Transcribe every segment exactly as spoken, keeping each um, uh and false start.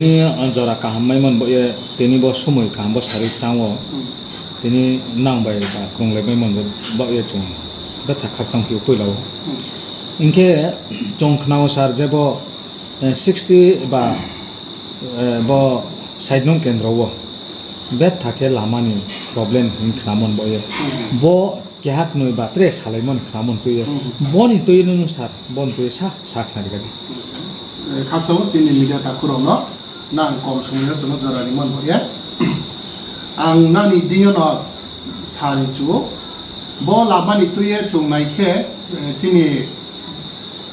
Tini jora kaham maimani bo ye, tini bo somoi kaham bo sari chango. Hmm. Tini nang bai ba kwrwng lai maimani bo ye chwng betha khakchang phio puila o. Hmm. Hinkhe chwng khnao sir je bo, eh, sixty ba, eh, bo side nung kendro o betha khe lamani problem hin khnamani bo ye. Hmm. Bo keha kwnwi ba tre salaimani khnamani twi ye. Hmm. Boni twi nung sir, boni twi sa, sa khnari gadi. Eh, khakchangma chini media takhurokno nang kom sumui no chwngno jora rimani bo ye. Ang nani dino no sari chu bo lamani twi ye chwng nai khe, eh, chini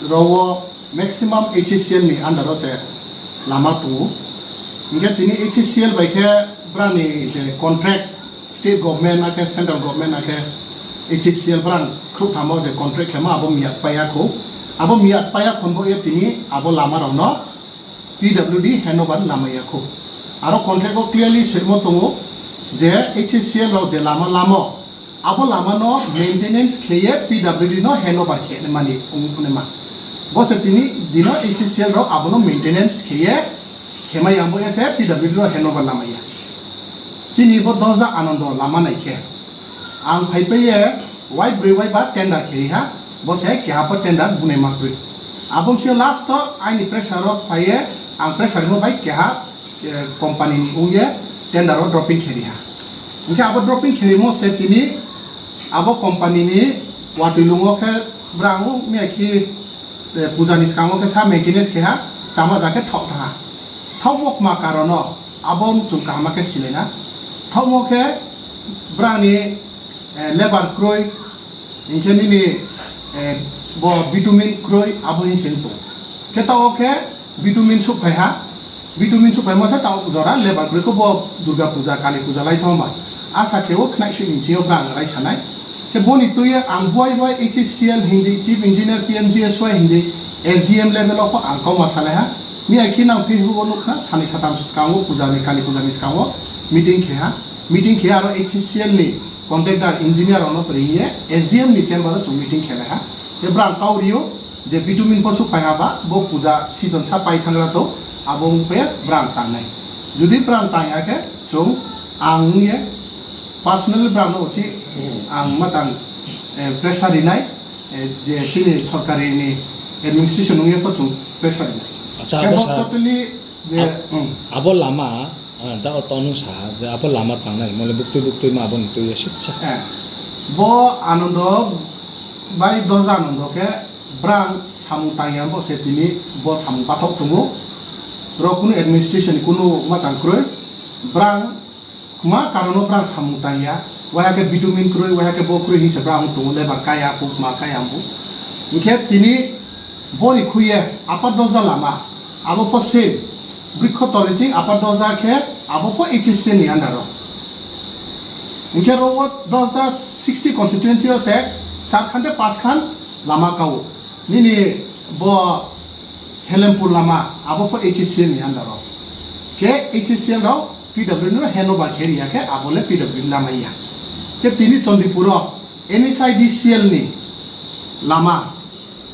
rowo maximum H C L ni under o se lama tongo. Hinkhe tini H C L bai khe brani je contract state government akhe central government akhe H C L brang khruthamo je contract khema abo miyat paya kho. Abo miyat paya khonbo ye tini abo lama rokno P W D handover lamaya kho. Aro contract o clearly soimo tongo je H C L rok je lama lamo, abo lama no maintenance kheye P W D no handover khe mani wngnai ma. Bo se tini dino H C L rok abono maintenance kheye khemai ang bo ese P W D no handover lamaya. Chini bo Dosda Anando lama nai khe. Ang phai paiye wai brwi wai ba tender kheri ha, bo se keha po tender bunai ma kwrwi. Abo msio last o aini pressure o phaiye ang pressure mo bai keha, eh, company ni ungye tender o dropping kheri ha. Hinkhe abo dropping kheri mo se tini abo company ni watwi lungo khe brang o miya khi, eh, puja ni swkango khe sa maintenance khe ha chama ja khe thok tha ha. Thok mo kma karon o abo chwng kaham khe sinai na. Thok mo khe brang ni eh, labour kwrwi, hinkhe nini, eh, bo bitumin kwrwi, abo hin se wng tong. Khe ta o khe bitumin suk phai ha, bitumin suk phai mo se ta o jora labour kwrwi khe bo Durga Puja, Kali Puja lai thang ba. Asa khe o khnai sui ni chini o brang rai sanai. Khe boni twi ang buai buai H C L hindi, Chief Engineer P M G S Y hindi, S D M level o ang kok ma salai ha. Miya khe nang Facebook o nuk khna, sani satam swkango puja ni, Kali Puja ni swkango meeting khe ha. Meeting khe aro H C L ni contractor engineer rokno pwrwngye S D M ni chamber o chwng meeting khe lai ha. Tei brang kau rio je bitumin posu pai ha ba bo puja season sa pai thangra to abo wng pe brang tangnai. Jodi brang tang ya khe chwng ang wngye personally brang no uchi ang matang, eh, pressure rinai, eh, je chini sorkari ni administration wngye po chwng pressure rinai. Acha, kebo abo sa- totally Je, Ab-, hmm. Abo lama, ah, da o tong nung sa ha, je abo lama tangnai, mole buktui buktui ma abo ni twi ya sitsa. Eh, bo Anando bai Doja Anando khe brang samung tangya bo se tini bo samung pathok tongo. Rok kunu administration ni kunu matang kroi. Brang Kma karono brang samung tangya, waiha khe bitumin kwrwi, waiha khe bo kwrwi hinse brang tongo, lebar kaya, kuk ma kaya bo. Hinkhe tini boni khuye Upper Doja lama, abo po same, Brikho Toli ching Upper Doja khe abo po H C L ni under o. Hinkhe ro o Doja sixty constituency o se char khan tei panch khan lama kao. Nini bo Helempur lama, abo po H C L ni under o. Khe H C L rok P W D no handover khe riya khe abo le P W D lama ya. Khe tini Chandipur o N H I D C L ni lama,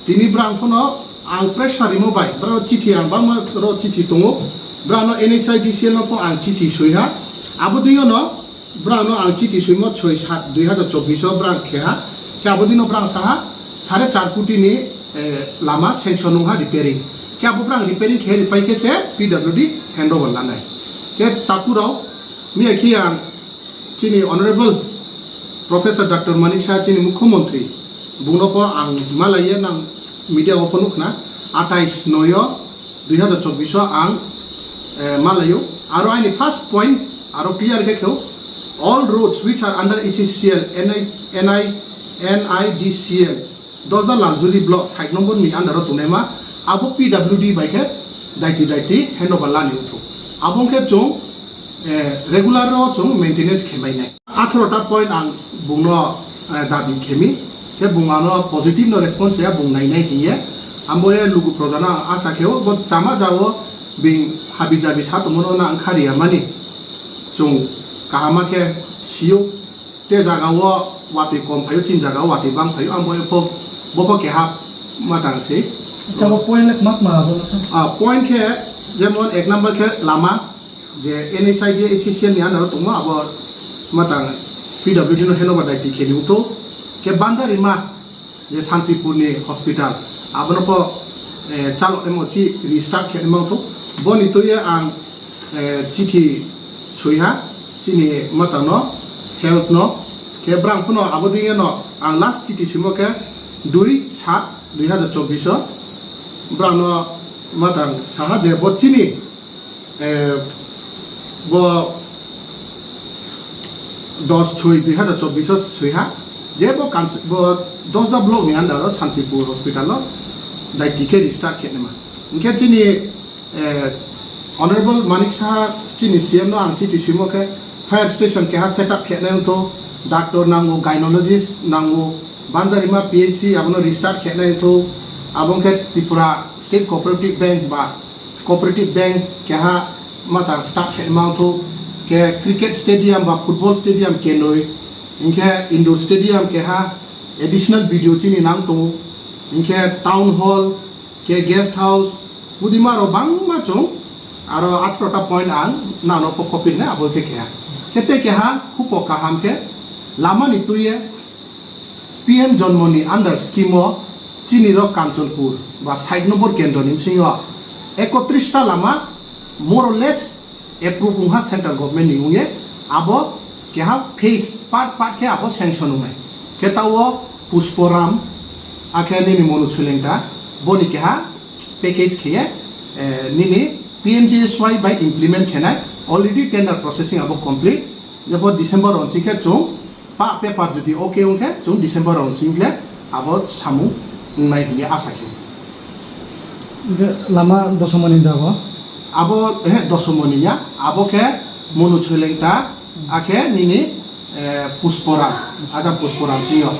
tini brang phano ang pressure rimo bai, brao chithi ang bangma ro chithi tongo, brao no N H I D C L no pho ang chithi sui ha. Abo dui no Brao no ang chithi suimo soi sat dui hazar chobbish o brang khe ha. Khe abo dino brang sa ha, sare char koti ni, eh, lama sanction wng ha repairing. Khe abo brang repairing khe ripai khe se P W D handover lanai. Khe takurao miya khe ang chini Honorable Professor Doctor Manik Saha chini Mukhyamantri bungno pho ang malaiye nang media o pho nukhna atais noi o dui hazar chobbish o ang, eh, malaio. Aro aini first point aro clear khe kheo, all roads which are under H C L, N I, N I, N I D C L, Dosda Laljuli block side number ni under o tongnaima abo P W D bai khe daiti daiti handover lani uthu. Abo wngkhe chwng, eh, regular o chwng maintenance khe mainai. Atharo ta point ang bungno, eh, dabi khemi, khe bung ano positive no response ya bung nainai hiye. Ambo ye lugu projano ang asa kheo bo chama jao bing habi jabi sa tongmano na ang khari ya mani. Chung kahama khe sio te jaga o watwi kom phaio chin jaga o watwi bang phaio ambo ye pho bo pho keha matang se. Chabo point le mak ma abo sa. Ah, point khe Jemon ek number khe lama, je N H I D, H C C L ni under o tongma abo matang P W D no handover daiti khe ni uto, khe Bandarima je Santipur ni hospital, abono po, eh, chalok nemo chi restart khe nemo to, boni tuye ang, eh, chithi suiha chini matang no, health no, khe brang phano abo dingya no ang last chithi simo khe dui sat dui hazar chobbish o brang no matang saha je bo chini, eh, bo dos choi dui hazar chobbish o sui ha, je bo Kanch-, bo Dosda block ni under o Santipur hospital o daiti khe restart khe nima. Hinkhe chini, eh, Honorable Manik Saha chini C M no ang chithi simo khe fire station keha set up khe nai to, doctor nango, gynecologist nango, Bandarima P H C abono restart khe nai to, abo khe Tripura State Cooperative Bank ba Cooperative Bank keha matang start khe mangthu, khe cricket stadium ba football stadium kenoi, hinkhe indoor stadium keha additional B D O chini nang tongo, hinkhe town hall, khe guest house, budima rok bangma chwng aro atharo ta point ang nano po copy rwnai abo khe keha. Khe tei keha hupo kaham khe lama ni tuye P M Jonmoni under scheme o chini rok Kanchanpur ba sait nombor kendro ni bisingo ekotris ta lama more or less approve wngha central government ni wngye, abo keha phase part part khe abo sanction wngnai. Khe ta o Pushporam, akhe nini Monu Chulengta, boni keha package kheye, eh, nini P M G S Y bai implement khenai, already tender processing abo complete. Jebo December ronsi khe chwng pa paper jodi okay wngkhe chwng December ronsi le abo samung wngnai hinwi asa khe. Hingke lama dosomoni da bo? Abo, he, dosomoni ya, abo khe Monu Chulengta, akhe nini, eh, Pushporam, aja Pushporam chini o.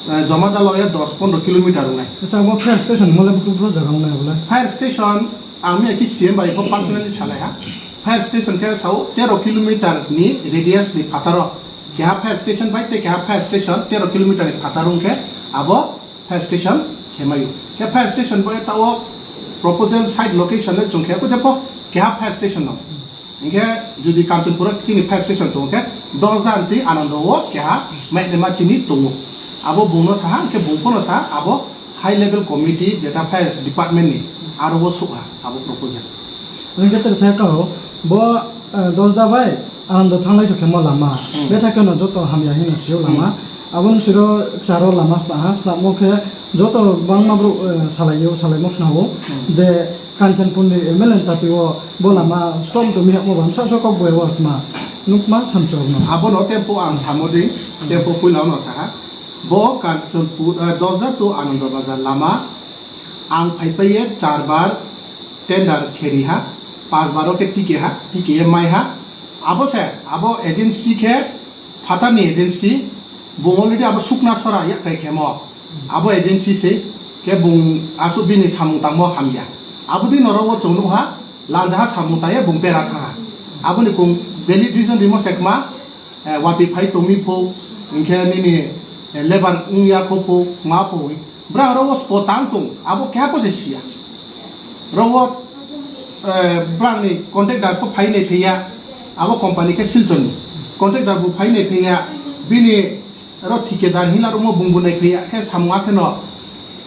Eh, joma da loya dos pondro kilometer wngnai. Acha, abo fire station mole buku bro jaga wngnai abole? Fire station, ang miya ki C M bai bo personally salai ha. Fire station khe sao tero kilometer ni radius ni phataro. Keha fire station bai tei keha fire station tero kilometer ni phataro wngkhe abo fire station khemaio. Khe fire station bai tao proposal site location le chwng khe ko jepo keha fire station no. Hinkhe jodi Kanchanpur o chini fire station tongo khe dos dan chi Anando o keha mainema chini tongo. Abo bungno saha, hinkhe bung phano saha abo high level committee jeta fire department ni aro o sukha abo proposal. Hinkhe tere thai kao bo, eh, dos da bai Anando thanglai so khemo lama. Hmm. Betha khe no joto hamya hino sio lama. Hmm. Aboni siro charo lama sna ha, snamo khe joto bangma bro, eh, salaio, salaimo khnao. Hmm. Je Kanchanpur ni M L A ni tati o bo lama stop to mi hakmo bam sa so kok boi o tma nukma samchok no. Abono tempo ang samo ding, tempo puila no saha. Bo Kanchanpur, eh, Dosda to Anando Bazar lama ang phaipai ye char bar tender kheri ha, pas bar o khe tike ha, tike ye mai ha. Abo se, abo agency khe phatar ni agency, bo already abo sukna sora yak khai khemo. Abo agency se, khe bung asuk bini samung tangmo hamya. Abodi norok o chwng nukha, lanjaha samung tangya bung pera thangha. Aboni kung valid reason rimo sekma, eh, watwi phai tongmi pho, hinkhe nini, eh, lebar wngya kho pho, ma pho. Brang rok o spo tang tong, abo keha pho se siya. Rok o, eh, brang ni contractor pho phai nai phaiya, abo company khe Silchar ni. Contractor bo phai nai phaiya, bini aro thikadar hinla rokmo bungbo nai phaiya, khe samung akheno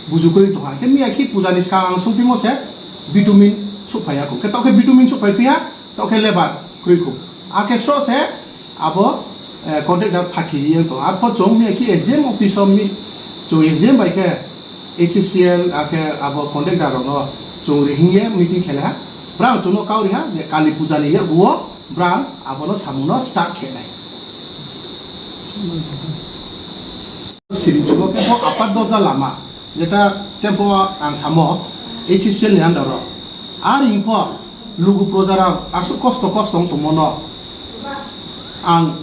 buju kwrwi tongha. Khe miya khi puja ni swkang ang songphimo se bitumin suphaiya kho. Khe tokhe bitumin suphai phiya, tokhe lebar kwrwi kho. Akhe so se abo, eh, contractor phaki yang tong. Arpho chwng miya khi S D M office o mi, chwng S D M bai khe H C C L akhe abo contractor rokno chwng ri hingye meeting khele ha. Brang chwngno kau ri ha je Kali puja ni yaguo brang abono samungno start khenai. Siri chumo khe bo apat dosa lama, jeta tempo ang samo H C L ni under o. Ar info lugu proja rok asuk kosto kosto wng tongmo no ang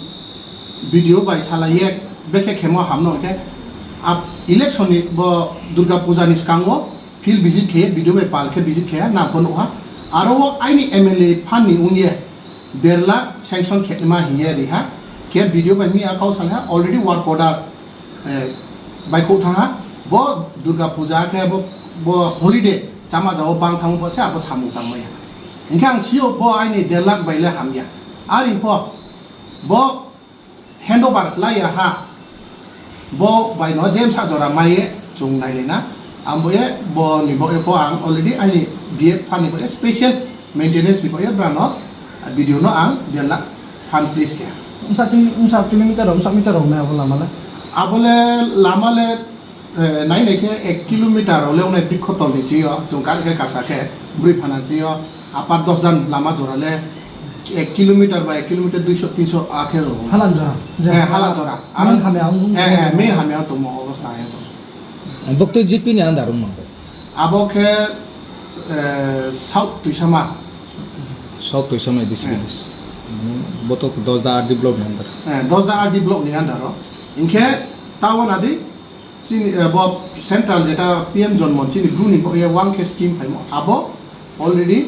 video bai salai ye bekhe khemo hamno hwnkhe ap election ni bo Durga puja ni swkango field visit khe video bai pal khe visit khe na bo nukha. Aro o aini M L A phan ni wngye der lakh sanction khe ma hiye riha khe video bai mi akau salha already work order, eh, bai kok thangha bo Durga puja khe bo, bo holiday chama jao bang thang bo se abo samung tang maya. Hinkhe ang sio bo aini der lakh bai le hamya. Ari pho bo handover khlai ya ha. Bo bai no jem sa jora mai ye chung nai le na. Ang bo ye bo ni bo ye pho ang already aini B F phan ni bo ye special maintenance ni bo ye bra no, B D O no ang der lakh phan please khe. Wngsa ki-, wngsa kilometer rok, wngsa meter rok nai abo lama le? Abo le lama le, eh, nai nai khe ek kilometer rok le wngnai bikho tol ni chini o, chung kar khe kasa khe bwrwi phana chini o, apat dos dan lama jora le ek kilometer ba ek kilometer duiso tinso a khe rok. Halan jora? Eh, halan jora. Main hamya wng-, eh, eh, main hamya tongmo obostha ya to. Ang bok twi G P ni under wng mano. Abo khe, eh, South Tuisama. South Tuisama A D C village. Bo to Dosda R D block ni under. Eh, Dosda R D block ni under o. Hinkhe tao nadi chini, eh, bo central jeta P M Jonmon chini bru ni bo ye wang khe scheme phaimo. Abo already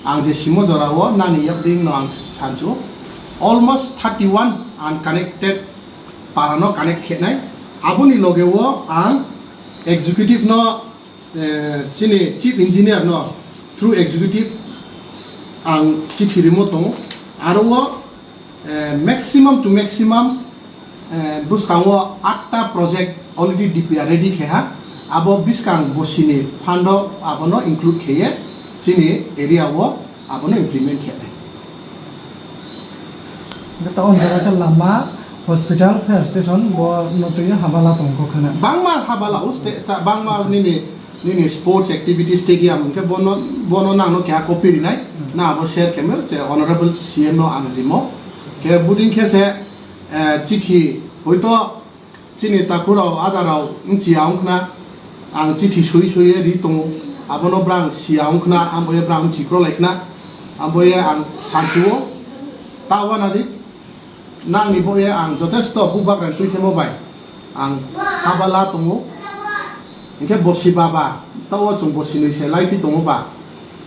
ang je simo jora o nani yak ding no ang sanchu. Almost thirty-one unconnected para no connect khenai. Aboni loge o ang executive no, eh, chini chief engineer no through executive ang chithi rimo tongo. Aro o, eh, maximum to maximum, eh, bwskango atta project already D P R ready khe ha. Abo bwskang bosini fund o abono include kheye chini area o abono implement khe nai. Hwnkhe ta o jaga khe lama, hospital, fire station bo no twi habala tong kho khana. Bangma habala o ste-, sa-, bangma nini, nini sports activity stadium hwnkhe bono, bono nangno keha copy rinai. Hmm. Na abo share khe mo, je honorable C M no ang rimo. Khe buding khe se, eh, chithi hoito chini takhurok, adarok wngchiya wngkhna, ang chithi sui sui ri tongo, abono brang siya wngkhna, ang boya brang chikro laikhna, ang boya ang sanchuo, ta wana di, nangni boya ang jotesto bubagra twi themo bai, ang habala tongo, hinkhe bosi baba, ta o chwng bosi nwi se laipi tongo ba,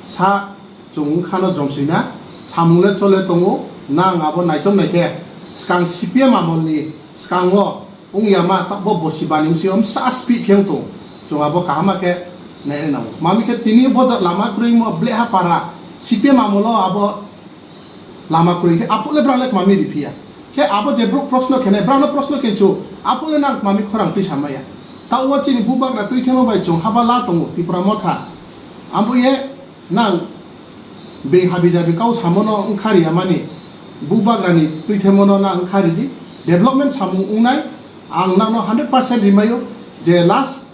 sa chwng wngkhano jomsina, samung le chole tongo, nang abo naichom naikhe, swkang C P M amolni swkango, Wng ya ma, ta bo bosi bani bwswi om sa speed khe wng tong. Chwng abo kaham khe nai nai nango. Mami khe tini bo ja lama kwrwi mo ble ha para. C P M amolo abo lama kwrwi khe apo le bra le mami ri phiya. Khe abo je bro proshno khenai, brano proshno khe chu apo le nang mami khorang twi samaya. Ta o chini bubagra twi themo bai chwng haba la tongo Tipra Motha. Abo ye Nang beng habi jabi kau samono wngkha ri amani, bubagrani twi themono nang wngkha ridi, development samung wngnai, ang nangno hundred percent rimaio je last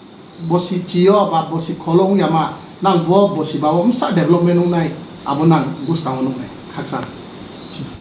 bosi chio ba bosi kholo wngya ma, nang bo bosi bao msa development wngnai, abo nang bwskango nuknai, khaksa.